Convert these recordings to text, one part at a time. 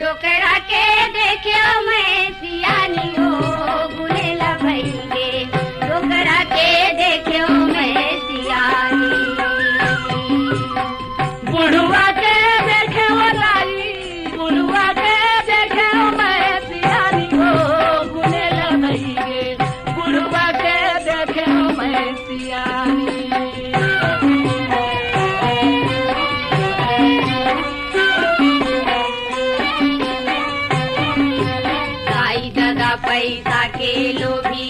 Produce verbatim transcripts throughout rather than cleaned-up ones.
ओकरा के देखेंव मैं सियानी हो, गुनेला भई गे। ओकरा के देखेंव मैं सियानी। बुढ़वा के देखेंव दाई, बुढ़वा के देखेंव मैं सियानी हो, गुनेला भई गे। बुढ़वा के देखेंव मैं सियानी। दाई ददा पैसा के लोभी,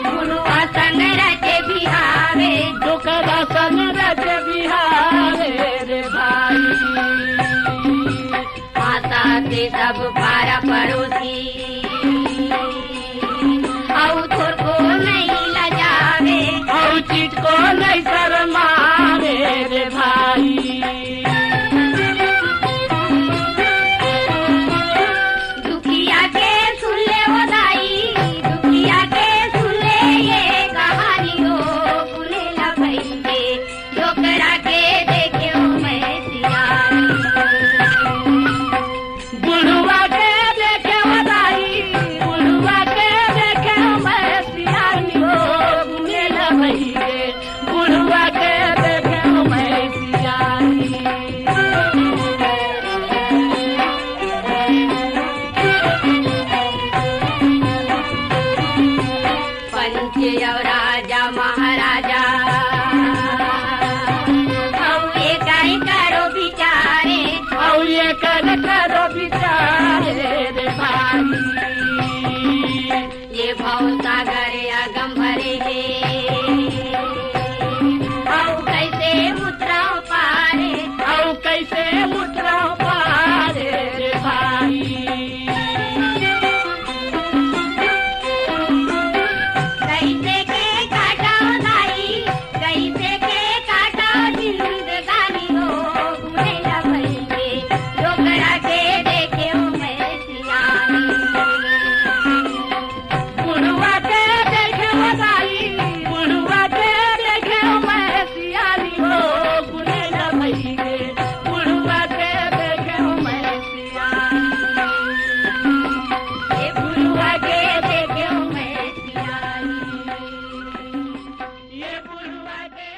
बुढ़वा संग रचे बिहावे। डोकरा संग रचे बिहावे रे भाई। आशा से सब पारा पड़ोसी, अउ थोरको नहीं लजावे। अउ चितको नहीं शरमावे रे भाई। दुखिया के सुन ले ओ दाई, दुखिया के सुन ले ये कहानी हो, गुनेला भई गे। डोकरा के देखेंव मैं सियानी। बुढ़वा के देखेंव दाई, बुढ़वा के देखेंव मैं सियानी हो, गुनेला भई गे। बुढ़वा के देखेंव मैं सियानी। पंच अउ राजा महाराजा, अउ एकर करो बिचारे। अउ एकर करो बिचारे रे भाई। ये भवसागर अगम भरे हे, अउ कइसे उतरव पारे। अउ कइसे उतरव पारे रे भाई। कइसे के काटव दाई, कइसे के काटव जिंदगानी हो, गुनेला भई गे। डोकरा के देखेंव मैं सियानी। बुढ़वा के देखेंव दाई, बुढ़वा के देखेंव मैं सियानी हो, गुनेला भई गे। बुढ़वा के देखेंव मैं सियानी। ये बुढ़वा के देखेंव मैं सियानी। ये बुढ़वा के